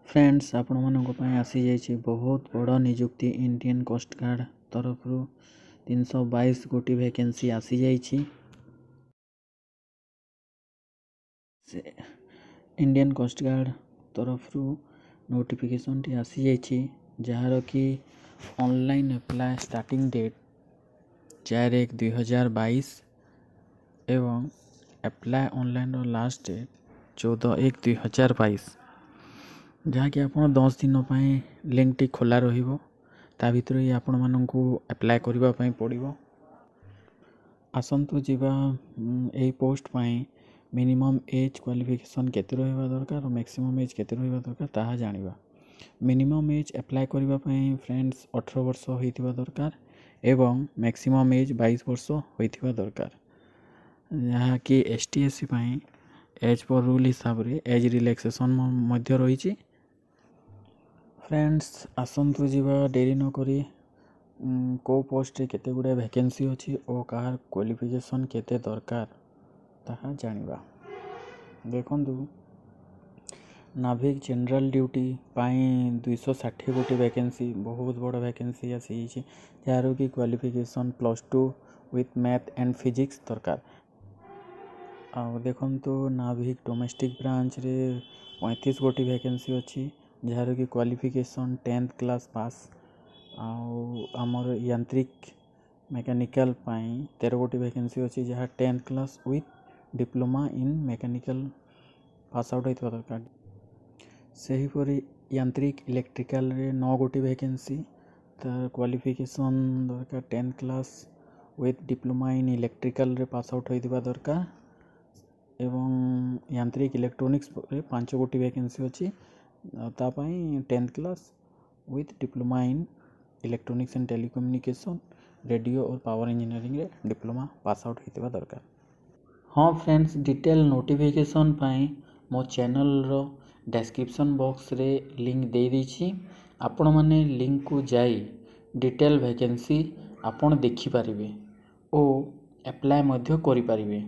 Friends, ଆପଣମାନଙ୍କ ପାଇଁ ଆସିଯାଇଛି ବହୁତ ବଡ଼ ନିଯୁକ୍ତି। ଇଣ୍ଡିଆନ୍ କୋଷ୍ଟଗାର୍ଡ଼ ତରଫରୁ 322 ଗୋଟି ଭ୍ୟାକେନ୍ସି ଆସିଯାଇଛି। ସେ ଇଣ୍ଡିଆନ୍ କୋଷ୍ଟଗାର୍ଡ଼ ତରଫରୁ ନୋଟିଫିକେସନ୍ଟି ଆସିଯାଇଛି, ଯାହାର କି ଅନଲାଇନ୍ ଆପ୍ଲାଏ ଷ୍ଟାର୍ଟିଂ ଡେଟ୍ 4/1/2022 ଏବଂ ଆପ୍ଲାଏ ଅନଲାଇନ୍ର ଲାଷ୍ଟ ଡେଟ୍ 14/1/2022, ଯାହାକି ଆପଣ 10 ଦିନ ପାଇଁ ଲିଙ୍କଟି ଖୋଲା ରହିବ। ତା ଭିତରେ ହିଁ ଆପଣମାନଙ୍କୁ ଆପ୍ଲାଏ କରିବା ପାଇଁ ପଡ଼ିବ। ଆସନ୍ତୁ ଯିବା, ଏଇ ପୋଷ୍ଟ ପାଇଁ ମିନିମମ୍ ଏଜ୍ କ୍ୱାଲିଫିକେସନ୍ କେତେ ରହିବା ଦରକାର ଓ ମ୍ୟାକ୍ସିମମ୍ ଏଜ୍ କେତେ ରହିବା ଦରକାର, ତାହା ଜାଣିବା। ମିନିମମ୍ ଏଜ୍ ଆପ୍ଲାଏ କରିବା ପାଇଁ ଫ୍ରେଣ୍ଡସ୍, 18 ବର୍ଷ ହୋଇଥିବା ଦରକାର ଏବଂ ମ୍ୟାକ୍ସିମମ୍ ଏଜ୍ 22 ବର୍ଷ ହୋଇଥିବା ଦରକାର, ଯାହାକି ଏସ୍ ଟି, ଏସ୍ ସି ପାଇଁ ଏଜ୍ ପର୍ ରୁଲ୍ ହିସାବରେ ଏଜ୍ ରିଲାକ୍ସେସନ୍ ମଧ୍ୟ ରହିଛି। ଫ୍ରେଣ୍ଡସ୍, ଆସନ୍ତୁ ଯିବା ଡେରି ନକରି, କେଉଁ ପୋଷ୍ଟରେ କେତେ ଗୁଡ଼ିଏ ଭ୍ୟାକେନ୍ସି ଅଛି ଓ କାହାର କ୍ୱାଲିଫିକେସନ୍ କେତେ ଦରକାର, ତାହା ଜାଣିବା। ଦେଖନ୍ତୁ, ନାଭିକ୍ ଜେନେରାଲ ଡ୍ୟୁଟି ପାଇଁ 260 ଗୋଟି ଭ୍ୟାକେନ୍ସି, ବହୁତ ବଡ଼ ଭ୍ୟାକେନ୍ସି ଆସିଯାଇଛି, ଯାହାର କି qualification +2 with math and physics ଦରକାର। ଆଉ ଦେଖନ୍ତୁ, ନାଭିକ୍ ଡୋମେଷ୍ଟିକ୍ ବ୍ରାଞ୍ଚରେ 35 ଗୋଟି ଭ୍ୟାକେନ୍ସି ଅଛି, ଯାହାର କି କ୍ୱାଲିଫିକେସନ୍ 10th class pass. ଆଉ ଆମର ୟାନ୍ତ୍ରିକ ମେକାନିକାଲ ପାଇଁ 13 ଗୋଟି ଭ୍ୟାକେନ୍ସି ଅଛି, ଯାହା 10th class with diploma in mechanical pass out ହୋଇଥିବା ଦରକାର। ସେହିପରି ୟାନ୍ତ୍ରିକ ଇଲେକ୍ଟ୍ରିକାଲରେ 9 ଗୋଟି ଭ୍ୟାକେନ୍ସି, ତାର କ୍ୱାଲିଫିକେସନ୍ ଦରକାର 10th class with diploma in ଇଲେକ୍ଟ୍ରିକାଲରେ pass out ହୋଇଥିବା ଦରକାର। ଏବଂ ୟାନ୍ତ୍ରିକ ଇଲେକ୍ଟ୍ରୋନିକ୍ସରେ 5 ଗୋଟି ଭ୍ୟାକେନ୍ସି ଅଛି, ତା ପାଇଁ 10th class with diploma in electronics and telecommunication, radio O power ଇଞ୍ଜିନିୟରିଂରେ diploma pass out ହୋଇଥିବା ଦରକାର। ହଁ ଫ୍ରେଣ୍ଡସ୍, ଡିଟେଲ୍ ନୋଟିଫିକେସନ୍ ପାଇଁ ମୋ ଚ୍ୟାନେଲ୍ର ଡେସ୍କ୍ରିପସନ୍ ବକ୍ସରେ ଲିଙ୍କ୍ ଦେଇଦେଇଛି। ଆପଣମାନେ ଲିଙ୍କ୍କୁ ଯାଇ ଡିଟେଲ୍ ଭ୍ୟାକେନ୍ସି ଆପଣ ଦେଖିପାରିବେ ଓ ଆପ୍ଲାଏ ମଧ୍ୟ କରିପାରିବେ।